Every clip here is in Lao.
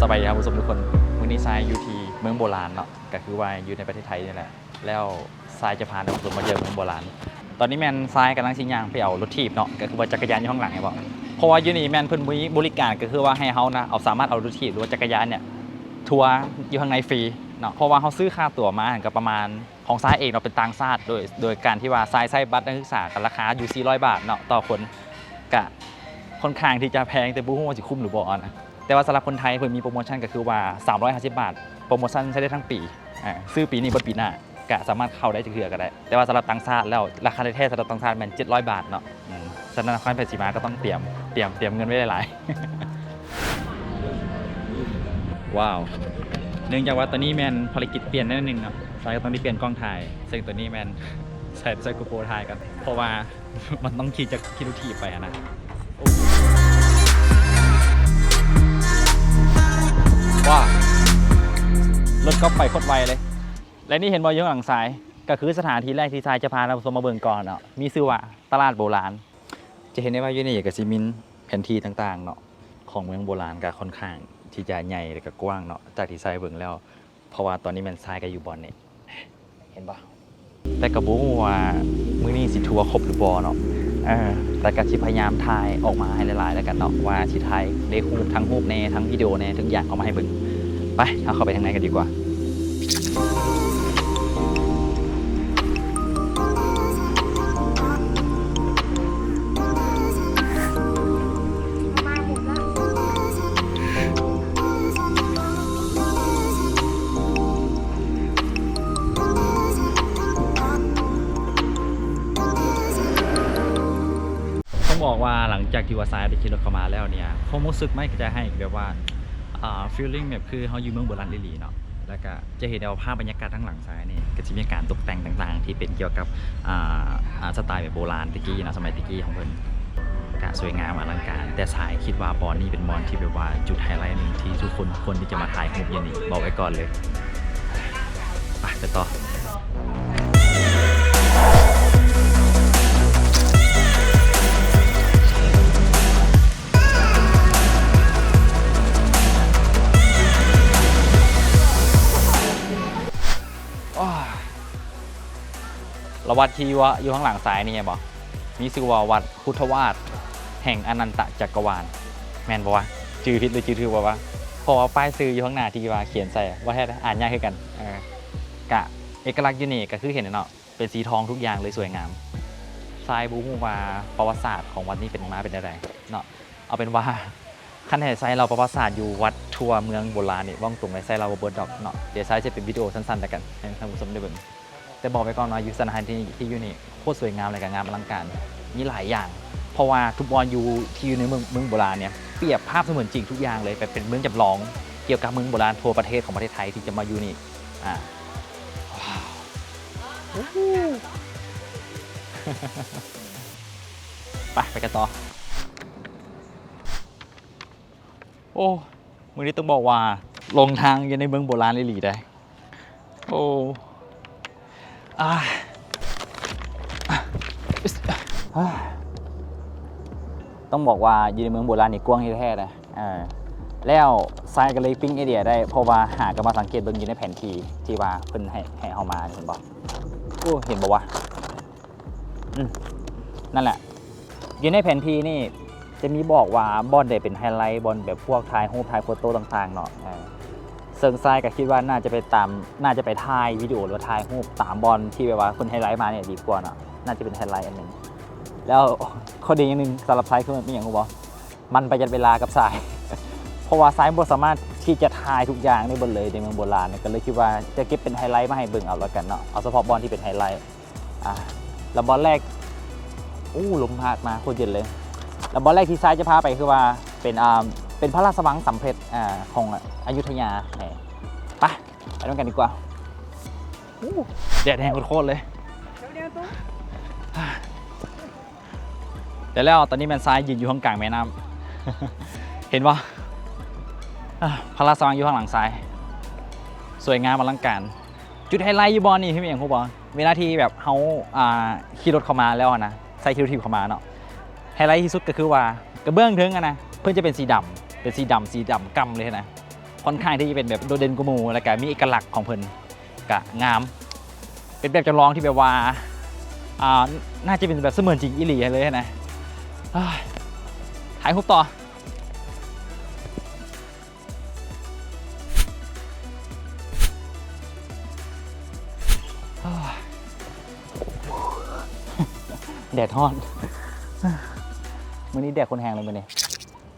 ສະບາຍດີທ່ານຜູ້ຊົມທຸກຄົນ, ມື້ນີ້ຊາຍຢູ່ທີ່ເມືອງໂບລານເນາະ, ກໍຄືວ່າຢູ່ໃນປະເທດໄທນີ້ແຫຼະ. ແລ້ວຊາຍຈະພາທ່ານຜູ້ຊົມມາທ່ຽວເມືອງໂບລານ. ຕອນນີ້ແມ່ນຊາຍກຳລັງຊິຍ່າງໄປເອົາລົດຖີບເນາະ, ກໍຄືວ່າຈັກກະຍານຢູ່ຂ້າງຫຼັງເຫັນບໍ່? ເພາະວ່າຢູ່ນີ້ແມ່ນເພິ່ນມີບໍລິການ ກໍຄືວ່າໃຫ້ເຮົານະ ເອົາ ສາມາດເອົາລົດຖີບ ຫຼືວ່າຈັກກະຍານເນ່ຍ ທົວຢູ່ຂ້າງໃນຟຣີເນາະ, ເພາະວ່າເຮົາຊື້ຄ່າຕົ໋ວມາ ກໍປະມານ ຂອງຊາຍເອງເນາະ ເປັນຕ່າງຊາດ ໂດຍ ໂດຍການທີ່ວ່າຊາຍໃຊ້ບັດນັກສຶກສາ ກໍລາຄາຢູ່ສີ່ຮ້ອຍບາດເນາະຕໍ່ຄົນ, ກະຄ່ອນຂ້າງທີ່ຈະແພງ ແຕ່ບໍ່ຮູ້ວ່າຊິຄຸ້ມຫຼືບໍ່ນະ. ແຕ່ວ່າສຳລັບຄົນໄທເພິ່ນມີໂປຣໂມຊັນ ກໍຄືວ່າສາມຮ້ອຍຫ້າສິບບາດ, ໂປຣໂມຊັນໃຊ້ໄດ້ທັງປີ, ອາ ຊື້ປີນີ້ເບິດປີໜ້າ ກະສາມາດເຂົ້າໄດ້ຈັກເທື່ອກໍໄດ້. ແຕ່ວ່າສຳລັບຕ່າງຊາດແລ້ວ ລາຄາແທ້ໆສຳລັບຕ່າງຊາດແມ່ນເຈັດຮ້ອຍບາດເນາະ. ອືມ ສະນັ້ນໃຜຊິມາກໍຕ້ອງຕຽມ ຕຽມ ຕຽມເງິນໄວ້ຫຼາຍໆ. ວ້າວ ເນື່ອງຈາກວ່າຕອນນີ້ແມ່ນພາລະກິດປ່ຽນໜ້ອຍໜຶ່ງເນາະ, ຊາຍກໍຕ້ອງໄດ້ປ່ຽນກ້ອງຖ່າຍ, ເຊິ່ງຕອນນີ້ແມ່ນໃຊ້ ໃຊ້ໂກໂປຖ່າຍກັນ ເພາະວ່າມັນຕ້ອງຂີ່ຈັກ ຂີ່ລົດຖີບໄປຫັ້ນນະ. ວ້າວ ລົດກໍໄປໂຄດໄວເລີຍ. ແລະນີ້ເຫັນບໍ່ ຢູ່ຂ້າງຫຼັງຊາຍ ກໍຄືສະຖານທີ່ແລກທີ່ຊາຍຈະພາທ່ານຜູ້ຊົມມາເບິ່ງກ່ອນເນາະ, ມີຊື່ວ່າຕະຫຼາດໂບລານ. ຈະເຫັນໄດ້ວ່າຢູ່ນີ້ກໍຊິມີແຜນທີ່ຕ່າງໆເນາະ ຂອງເມືອງໂບລານ ກໍຄ່ອນຂ້າງທີ່ຈະໃຫຍ່ ແລະກໍກວ້າງເນາະ ຈາກທີ່ຊາຍເບິ່ງແລ້ວ, ເພາະວ່າຕອນນີ້ແມ່ນຊາຍກໍຢູ່ບ່ອນນີ້ ເຫັນບໍ່? ແຕ່ກໍບໍ່ຮູ້ວ່າມື້ນີ້ຊິທົວຄົບຫຼືບໍ່ເນາະ, ເອີ ແຕ່ກໍຊິພະຍາຍາມຖ່າຍອອກມາໃຫ້ຫຼາຍໆແລ້ວກັນເນາະ ວ່າຊິຖ່າຍໄດ້ຮູບ ທັງຮູບແດ່ ທັງວິດີໂອແດ່ ທຸກຢ່າງເອົາມາໃຫ້ເບິ່ງ. ໄປ ເຮົາເຂົ້າໄປທາງໃນກັນດີກວ່າ. ຕ້ອງບອກວ່າຫຼັງຈາກທີ່ວ່າຊາຍໄດ້ຂີ່ລົດເຂົ້າມາແລ້ວເນ່ຍ ຄວາມຮູ້ສຶກມັນກໍຈະໃຫ້ແບບວ່າ ອ່າ ຟີລລິ້ງແບບຄືເຮົາຢູ່ເມືອງໂບລານອີ່ຫຼີເນາະ. ແລ້ວກະຈະເຫັນໄດ້ວ່າພາບບັນຍາກາດທາງຫຼັງຊາຍນີ້ ກໍຈະມີການຕົກແຕ່ງຕ່າງໆ ທີ່ເປັນກ່ຽວກັບ ອ່າ ອ່າ ສະໄຕແບບໂບລານແຕ່ກີ້ເນາະ, ສະໄໝແຕ່ກີ້ຂອງເພິ່ນ. ກະສວຍງາມອະລັງການ, ແຕ່ຊາຍຄິດວ່າບ່ອນນີ້ເປັນບ່ອນທີ່ແບບວ່າຈຸດໄຮໄລໜຶ່ງທີ່ທຸກຄົນຄວນທີ່ຈະມາຖ່າຍຮູບຢູ່ນີ້ ບອກໄວ້ກ່ອນເລີຍ. ໄປ ໄປຕໍ່. ລະວັດທີ່ວ່າຢູ່ຂ້າງຫຼັງຊາຍນີ້ແມ່ນບໍ່? ມີຊື່ວ່າວັດພຸດທະວາດແຫ່ງອະນັນຕະຈັກກະວານ ແມ່ນບໍ່ວະ? ຈື່ຜິດຫຼືຈື່ຖືກບໍ່ວະ? ເພາະວ່າປ້າຍຊື່ຢູ່ຂ້າງໜ້າທີ່ວ່າຂຽນໃສ່ ບໍ່ແທ້ ອ່ານຍາກຄືກັນ. ເອີ ກະເອກະລັກຢູ່ນີ້ກໍຄືເຫັນເນາະ ເປັນສີທອງທຸກຢ່າງເລີຍ ສວຍງາມ. ຊາຍບໍ່ຮູ້ວ່າປະຫວັດສາດຂອງວັດນີ້ເປັນມາເປັນແນວໃດເນາະ. ເອົາເປັນວ່າ ຄັນໃຫ້ຊາຍເລົ່າປະຫວັດສາດຢູ່ວັດທົ່ວເມືອງໂບລານນີ້ ເວົ້າຕົງເລີຍ ຊາຍເລົ່າບໍ່ເບິດດອກເນາະ. ດຽວຊາຍຊິເປັນວິດີໂອສັ້ນໆແລ້ວກັນ ໃຫ້ທ່ານຜູ້ຊົມໄດ້ເບິ່ງ. ແຕ່ບອກໄວ້ກ່ອນວ່າຢູ່ສະຖານທີ່ທີ່ຢູ່ນີ້ໂຄດສວຍງາມ ແລະກະງາມອະລັງການ ມີຫຼາຍຢ່າງ. ເພາະວ່າທຸກບ່ອນຢູ່ ທີ່ຢູ່ໃນເມືອງ ເມືອງໂບລານນີ້ ປຽບພາບສະເໝືອນຈິງທຸກຢ່າງເລີຍ, ແບບເປັນເມືອງຈຳລອງກ່ຽວກັບເມືອງໂບລານທົ່ວປະເທດຂອງປະເທດໄທທີ່ຈະມາຢູ່ນີ້. ອ່າ ໄປ ໄປກັນຕໍ່. ໂອ້ ມື້ນີ້ຕ້ອງບອກວ່າຫຼົງທາງຢູ່ໃນເມືອງໂບລານອີ່ຫຼີເດ້. ໂອ້ ອາ ຕ້ອງບອກວ່າຢູ່ໃນເມືອງໂບລານນີ້ກວ້າງແທ້ໆເດ້. ເອີ ແລ້ວຊາຍກໍເລີຍປີ້ງໄອເດຍໄດ້ ເພາະວ່າຫາກໍມາສັງເກດເບິ່ງຢູ່ໃນແຜນທີ່ທີ່ວ່າເພິ່ນໃຫ້ ໃຫ້ເຮົາມາ ເຫັນບໍ່? ໂອ້ ເຫັນບໍ່ວະ? ອືມ ນັ້ນແຫຼະ ຢູ່ໃນແຜນທີ່ນີ້ຈະມີບອກວ່າບ່ອນໃດເປັນໄຮໄລ ບ່ອນແບບພວກຖ່າຍຮູບ ຖ່າຍໂຟໂຕ້ຕ່າງໆເນາະ. ເອີ ເຊິ່ງຊາຍກໍຄິດວ່າໜ້າຈະໄປຕາມ ໜ້າຈະໄປຖ່າຍວິດີໂອ ຫຼືວ່າຖ່າຍຮູບຕາມບ່ອນທີ່ແບບວ່າເພິ່ນໄຮໄລມານີ້ດີກວ່າເນາະ, ໜ້າຈະເປັນໄຮໄລອັນໜຶ່ງ. ແລ້ວຂໍ້ດີຢ່າງໜຶ່ງສຳລັບຊາຍຄືມີຫຍັງຮູ້ບໍ່? ມັນປະຢັດເວລາກັບຊາຍ ເພາະວ່າຊາຍບໍ່ສາມາດທີ່ຈະຖ່າຍທຸກຢ່າງໄດ້ເບິດເລີຍໃນເມືອງໂບລານ, ກໍເລີຍຄິດວ່າຈະເກັບເປັນໄຮໄລມາໃຫ້ເບິ່ງເອົາແລ້ວກັນເນາະ, ເອົາສະເພາະບ່ອນທີ່ເປັນໄຮໄລ. ອ່າ ແລ້ວບ່ອນແລກ ໂອ້ ລົມພັດມາໂຄດເຢັນເລີຍ. ແລ້ວບ່ອນແລກທີ່ຊາຍຈະພາໄປຄືວ່າເປັນ ອ່າ ເປັນພະລາຊະວັງສຳເພັດ ອ່າ ຂອງອະຍຸດທະຍາ. ໄປ ໄປນຳກັນດີກວ່າ. ໂອ້ ແດດແຮງໂຄດໆເລີຍ. ແຕ່ແລ້ວຕອນນີ້ແມ່ນຊາຍຢືນຢູ່ຂ້າງກາງແມ່ນ້ຳ ເຫັນບໍ່? ພະລາຊະວັງຢູ່ຂ້າງຫຼັງຊາຍ ສວຍງາມອະລັງການ. ຈຸດໄຮໄລຢູ່ບ່ອນນີ້ຄືຫຍັງຮູ້ບໍ່? ເວລາທີ່ແບບເຮົາ ອ່າ ຂີ່ລົດເຂົ້າມາແລ້ວນະ ໃຊ້ຂີ່ລົດຖີບເຂົ້າມາເນາະ, ໄຮໄລທີ່ສຸດກໍຄືວ່າກະເບື້ອງເທິງຫັ້ນນະ ເພິ່ນຈະເປັນສີດຳ ເປັນສີດຳ ສີດຳກ່ຳເລີຍນະ. ຂ້ອນຂ້າງທີ່ຈະເປັນແບບໂດດເດັ່ນກວ່າໝູ່ ແລ້ວກະມີເອກະລັກຂອງເພິ່ນ ກະງາມ ເປັນແບບຈຳລອງທີ່ແບບວ່າ ອ່າ ໜ້າຈະເປັນແບບສະເໝືອນຈິງອີ່ຫຼີເລີຍນະ. ເອີຍ ຖ່າຍຮູບຕໍ່. ແດດຮ້ອນ ມື້ນີ້ແດດໂຄດແຮງເລີຍມື້ນີ້.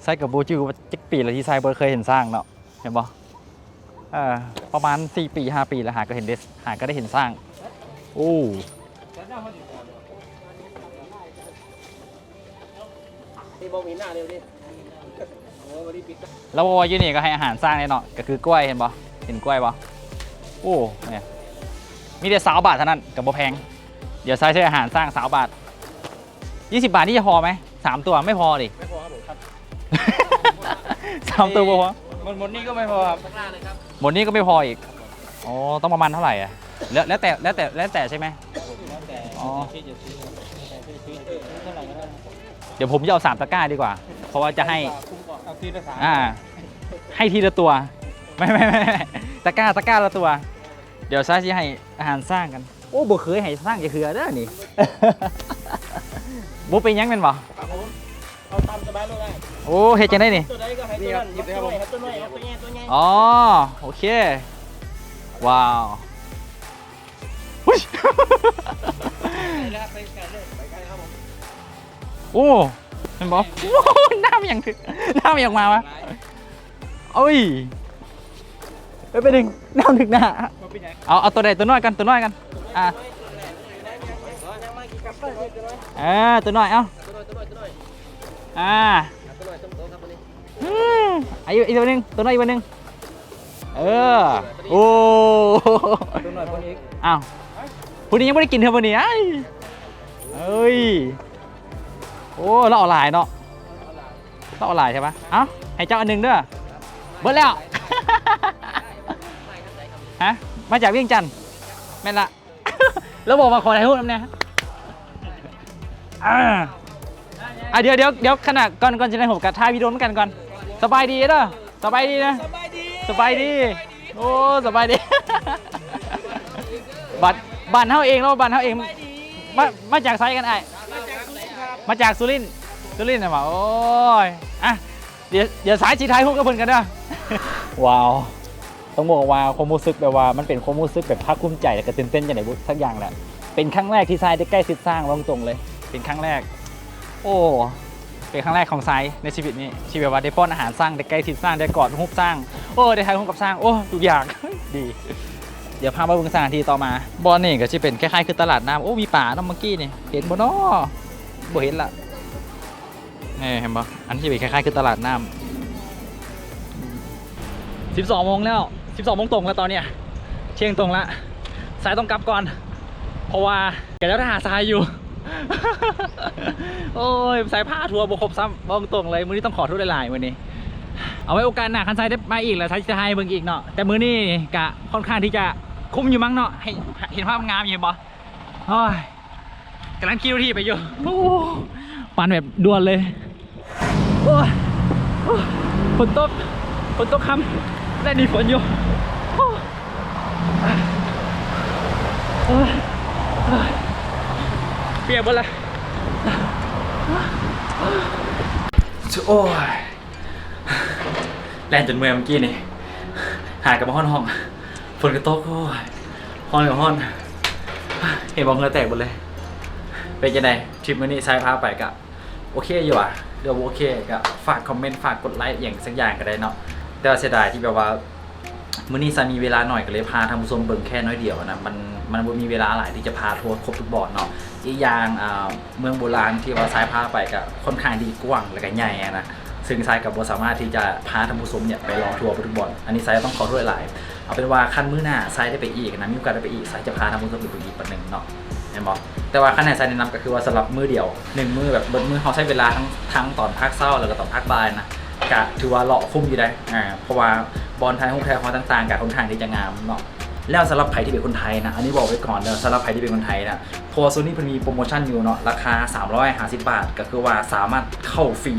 ໄຊກະບໍ່ຈື່ວ່າຈັກປີແລ້ວທີ່ໄຊບໍ່ເຄີຍເຫັນຊ້າງເນາະ ເຫັນບໍ່? ເອີ ປະມານສີ່ປີຫ້າປີແລ້ວ ຫາກໍເຫັນເດ ຫາກໍໄດ້ເຫັນຊ້າງ. ໂອ້ ລາວບອກວ່າຢູ່ນີ້ກໍໃຫ້ອາຫານຊ້າງເດ້ເນາະ ກໍຄືກ້ວຍ ເຫັນບໍ່? ເຫັນກ້ວຍບໍ່? ໂອ້ ນີ້ ມີແຕ່ຊາວບາດເທົ່ານັ້ນ ກໍບໍ່ແພງ. ດຽວຊາຍຊື້ອາຫານຊ້າງຊາວບາດ. ຍີ່ສິບບາດນີ້ຈະພໍໄໝ? ສາມຕົວໄມ່ພໍດິ. ໄມ່ພໍຄັບຜົມ. ສາມຕົວບໍ່ພໍ. ໝົດ ໝົດນີ້ກໍໄມ່ພໍຄັບ. ໝົດນີ້ກໍໄມ່ພໍອີກ. ອໍ ຕ້ອງປະມານເທົ່າໃດອະ? ແລ້ວ ແລ້ວແຕ່ ແລ້ວແຕ່ ແລ້ວແຕ່ໃຊ່ໄໝ? ແລ້ວແຕ່ ອໍ ທີ່ຈະຊື້ ແຕ່ທີ່ຈະຊື້ເທົ່າໃດກໍໄດ້. ດຽວຜົມຈະເອົາສາມຕະກ້າດີກວ່າ ເພາະວ່າຈະໃຫ້ ເອົາທີລະສາມ ອ່າ ໃຫ້ທີລະຕົວ. ໄມ່ ໄມ່ ໄມ່ ຕະກ້າ ຕະກ້າລະຕົວ. ດຽວຊາຍຊິໃຫ້ອາຫານຊ້າງກັນ. ໂອ້ ບໍ່ເຄີຍໃຫ້ສ້າງຈັກເທື່ອເດີນີ້. ບໍ່ເປັນຫຍັງແມ່ນບໍ່? ເອົາຕາມສະບາຍໂລດ. ໂອ້ ເຮັດຈັ່ງໃດນີ້? ຕົວໃດກໍໃຫ້ຕົວນັ້ນ. ຕົວນ້ອຍ ເອົາຕົວໃຫຍ່ ຕົວໃຫຍ່. ອໍ ໂອເຄ. ວ້າວ ໂອ້ ແມ່ນບໍ່? ໂອ້ ນ້ຳຫຍັງ ນ້ຳຫຍັງມາວະ? ໂອ້ຍ ເອີຍ ໄປດຶງ ນ້ຳຖືກໜ້າ. ເອົາ ເອົາຕົວໃດ? ຕົວນ້ອຍກ່ອນ ຕົວນ້ອຍກ່ອນ. ອ່າ ເອີ ຕົວນ້ອຍ ເອົາ ອ່າ ອືມ ອີກ ອີກຕົວໜຶ່ງ ຕົວນ້ອຍອີກຕົວໜຶ່ງ. ເອີ ໂອ້ ຕົວນ້ອຍເພິ່ນອີກ. ອ້າວ ຜູ້ນີ້ຍັງບໍ່ໄດ້ກິນເທື່ອ ຜູ້ນີ້. ອ້າຍ ເອີຍ ໂອ້ ລາວເອົາຫຼາຍເນາະ. ລາວເອົາຫຼາຍໃຊ່ປະ? ເອົ້າ ໃຫ້ເຈົ້າອັນໜຶ່ງເດີ. ເບິດແລ້ວ. ຮະ? ມາຈາກວຽງຈັນ. ແມ່ນລະ. ລາວບອກວ່າຂໍຖ່າຍຮູບນຳແດ່. ອ່າ ອ່າ ດຽວ ດຽວ ດຽວ ຂະນະ ກ່ອນ ກ່ອນຈະໄດ້ຮູບ ກະຖ່າຍວິດີໂອນຳກັນກ່ອນ. ສະບາຍດີເດີ. ສະບາຍດີນະ. ສະບາຍດີ ສະບາຍດີ. ໂອ້ ສະບາຍດີ. ບ້ານ ບ້ານເຮົາເອງເນາະ ບ້ານເຮົາເອງ. ມາ ມາຈາກໃສກັນອ້າຍ? ມາຈາກສຸລິນ. ສຸລິນນະຫວາ? ໂອ້ຍ ອ່ະ ດຽວ ດຽວຊາຍຊິຖ່າຍຮູບກັບເພິ່ນກັນເດີ. ວ້າວ ຕ້ອງບອກວ່າຄວາມຮູ້ສຶກແບບວ່າ ມັນເປັນຄວາມຮູ້ສຶກແບບພາກພູມໃຈ ແລ້ວກໍຕື່ນເຕັ້ນຈັ່ງໃດບໍ່ ສັກຢ່າງແຫຼະ. ເປັນຄັ້ງແລກທີ່ຊາຍໄດ້ໃກ້ຊິດຊ້າງ ເວົ້າຕົງເລີຍ ເປັນຄັ້ງແລກ. ໂອ້ ເປັນຄັ້ງແລກຂອງຊາຍໃນຊີວິດນີ້ ທີ່ແບບວ່າໄດ້ປ້ອນອາຫານຊ້າງ ໄດ້ໃກ້ຊິດຊ້າງ ໄດ້ກອດຮູບຊ້າງ. ໂອ້ ໄດ້ຖ່າຍຮູບກັບຊ້າງ. ໂອ້ ທຸກຢ່າງ ດີ. ດຽວພາມາເບິ່ງສະຖານທີ່ຕໍ່ມາ. ບ່ອນນີ້ກໍຊິເປັນຄ້າຍໆຄືຕະຫຼາດນ້ຳ. ໂອ້ ມີປາເນາະ ເມື່ອກີ້ນີ້ ເຫັນບໍ່ເນາະ? ບໍ່ເຫັນລະ. ນີ້ ເຫັນບໍ່? ອັນນີ້ຊິເປັນຄ້າຍໆຄືຕະຫຼາດນ້ຳ. ສິບສອງໂມງແລ້ວ ສິບສອງໂມງຕົງແລ້ວຕອນເນີ້ຍ ທ່ຽງຕົງລະ. ຊາຍຕ້ອງກັບກ່ອນ ເພາະວ່າກະຈະໄດ້ຫາຊາຍຢູ່. ໂອ້ຍ ຊາຍພາທົວບໍ່ຄົບຊ້ຳ ເວົ້າຕົງເລີຍ. ມື້ນີ້ຕ້ອງຂໍໂທດຫຼາຍໆ ມື້ນີ້. ເອົາໄວ້ໂອກາດໜ້າ ຄັນຊາຍໄດ້ມາອີກລະ ຊາຍຈະຖ່າຍໃຫ້ເບິ່ງອີກເນາະ. ແຕ່ມື້ນີ້ກະຄ່ອນຂ້າງທີ່ຈະຄຸ້ມຢູ່ມັ້ງເນາະ. ໃຫ້ເຫັນພາບງາມຢູ່ ເຫັນບໍ່? ໂອ້ຍ ກຳລັງຂີ່ລົດຖີບໄປຢູ່. ໂອ້ ປັ່ນແບບດ່ວນເລີຍ. ໂອ້ຍ ໂອ້ຍ ຝົນຕົກ ຝົນຕົກຄ່ຳ ແດດນີ້ຝົນຢູ່. ໂອ້ຍ ໂອ້ຍ ໂອ້ຍ ປຽກເບິດລະ. ໂອ້ຍ ແລ່ນຈົນເມື່ອຍເມື່ອກີ້ນີ້ ຫາກັບມາຮອດຫ້ອງ. ຝົນກໍຕົກ ໂອ້ຍ ຮ້ອນກໍຮ້ອນ ເຫັນບໍ່ ເຫື່ອແຕກເບິດເລີຍ. ເປັນຈັ່ງໃດ ທຣິບມື້ນີ້ຊາຍພາໄປກະໂອເຄຢູ່ຫວາ ຫຼືວ່າບໍ່ໂອເຄ ກະຝາກຄອມເມັນ ຝາກກົດໄລອີ່ຫຍັງສັກຢ່າງກໍໄດ້ເນາະ. ແຕ່ວ່າເສຍດາຍທີ່ແບບວ່າມື້ນີ້ຊາຍມີເວລາໜ້ອຍ ກໍເລີຍພາທ່ານຜູ້ຊົມເບິ່ງແຄ່ໜ້ອຍດຽວນະ. ມັນ ມັນບໍ່ມີເວລາຫຼາຍທີ່ຈະພາທົ່ວຄົບທຸກບ່ອນເນາະ. ອີກຢ່າງ ອ່າ ເມືອງໂບລານທີ່ວ່າຊາຍພາໄປກະຄ່ອນຂ້າງທີ່ກວ້າງ ແລ້ວກະໃຫຍ່ຫັ້ນນະ ເຊິ່ງຊາຍກໍບໍ່ສາມາດທີ່ຈະພາທ່ານຜູ້ຊົມເນຍໄປເລາະທົ່ວເບິດທຸກບ່ອນ. ອັນນີ້ຊາຍຕ້ອງຂໍໂທດຫຼາຍ. ເອົາເປັນວ່າຄັນມື້ໜ້າຊາຍໄດ້ໄປອີກນະ ມີໂອກາດໄດ້ໄປອີກ ຊາຍຈະພາທ່ານຜູ້ຊົມໄປເບິ່ງອີກບາດໜຶ່ງເນາະ ແມ່ນບໍ່? ແຕ່ວ່າຄັນໃຫ້ຊາຍແນະນຳກໍຄືວ່າສຳລັບມື້ດຽວ ໜຶ່ງມື້ແບບເບິດມື້ ເຮົາໃຊ້ເວລາທັງ ທັງຕອນພາກເຊົ້າ ແລ້ວກໍຕອນພາກບ່າຍນະ ກະຖືວ່າເລາະຄຸ້ມຢູ່ໄດ໋. ອ່າ ເພາະວ່າບ່ອນຖ່າຍຮູບຖ່າຍຮອຍຕ່າງໆ ກະຄ່ອນຂ້າງທີ່ຈະງາມເນາະ. ແລ້ວສຳລັບໃຜທີ່ເປັນຄົນໄທນະ ອັນນີ້ບອກໄວ້ກ່ອນເດີ ສຳລັບໃຜທີ່ເປັນຄົນໄທນະ ເພາະວ່າຊ່ວງນີ້ເພິ່ນມີໂປຣໂມຊັນຢູ່ເນາະ ລາຄາສາມຮ້ອຍຫ້າສິບບາດ ກໍຄືວ່າສາມາດເຂົ້າຟຣີ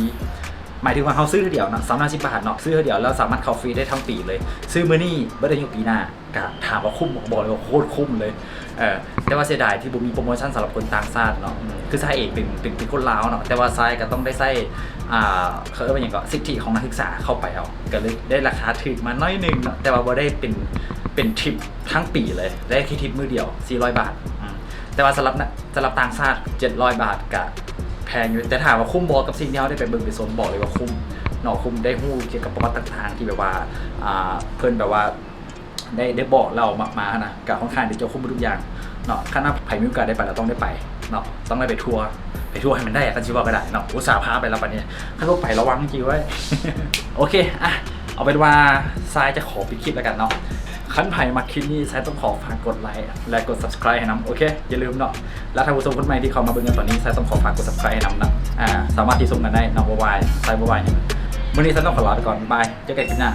ໝາຍເຖິງວ່າເຮົາຊື້ເທື່ອດຽວເນາະ ສາມຮ້ອຍສິບບາດເນາະ ຊື້ເທື່ອດຽວແລ້ວສາມາດເຂົ້າຟຣີໄດ້ທັງປີເລີຍ. ຊື້ມື້ນີ້ເບິດອາຍຸປີໜ້າ ກໍຖາມວ່າຄຸ້ມບໍ່ ບອກເລີຍວ່າໂຄດຄຸ້ມເລີຍ. ເອີ ແຕ່ວ່າເສຍດາຍທີ່ບໍ່ມີໂປຣໂມຊັນສຳລັບຄົນຕ່າງຊາດເນາະ. ອືມ ຄືຊາຍເອງເປັນ ເປັນ ເປັນຄົນລາວເນາະ ແຕ່ວ່າຊາຍກໍຕ້ອງໄດ້ໃຊ້ ອ່າ ເຂົາເອີ້ນວ່າຫຍັງເກາະ ສິດທິຂອງນັກສຶກສາເຂົ້າໄປເອົາ ກໍເລີຍໄດ້ລາຄາຖືກມາໜ້ອຍໜຶ່ງເນາະ ແຕ່ວ່າບໍ່ໄດ້ເປັນ ເປັນທຣິບທັງປີເລີຍ ໄດ້ແຄ່ທຣິບມື້ດຽວ ສີ່ຮ້ອຍບາດ. ອືມ ແຕ່ວ່າສຳລັບ ສຳລັບຕ່າງຊາດ ເຈັດຮ້ອຍບາດ ກະແພງຢູ່ ແຕ່ຖາມວ່າຄຸ້ມບໍ່ກັບສິ່ງທີ່ເຮົາໄດ້ໄປເບິ່ງໄປຊົມ ບອກເລີຍວ່າຄຸ້ມເນາະ. ຄຸ້ມ ໄດ້ຮູ້ກ່ຽວກັບປະຫວັດຕ່າງໆ ທີ່ແບບວ່າ ອ່າ ເພິ່ນແບບວ່າ ໄດ້ ໄດ້ບອກເລົ່າມາ ມານະ ກະຄ່ອນຂ້າງທີ່ຈະຄົບໝົດທຸກຢ່າງເນາະ. ຄັນວ່າໃຜມີໂອກາດໄດ້ໄປແລ້ວຕ້ອງໄດ້ໄປເນາະ ຕ້ອງໄດ້ໄປທົວ ໄປທົວໃຫ້ມັນໄດ້ ຄັນຊິເວົ້າກໍໄດ້ເນາະ. ອຸດສ່າພາໄປແລ້ວບັດນີ້ ຄັນບໍ່ໄປລະວັງຈິໄວ້. ໂອເຄ ອ່ະ ເອົາເປັນວ່າຊາຍຈະຂໍປິດຄລິບແລ້ວກັນເນາະ. ຄັນໃຜມັກຄລິບນີ້ ຊາຍຕ້ອງຂໍຝາກກົດໄລ ແລະ ກົດ subscribe ໃຫ້ນຳ ໂອເຄ ຢ່າລືມເນາະ. ແລະ ທ່ານຜູ້ຊົມຄົນໃໝ່ທີ່ເຂົ້າມາເບິ່ງໃນຕອນນີ້ ຊາຍຕ້ອງຂໍຝາກກົດ subscribe ໃຫ້ນຳເນາະ. ອ່າ ສາມາດຕິຊົມກັນໄດ້ເນາະ ບໍ່ວ່າ ຊາຍບໍ່ວ່າຫຍັງ. ມື້ນີ້ຊາຍຕ້ອງຂໍລາໄປກ່ອນ ບາຍ ເຈີກັນຄລິບໜ້າ.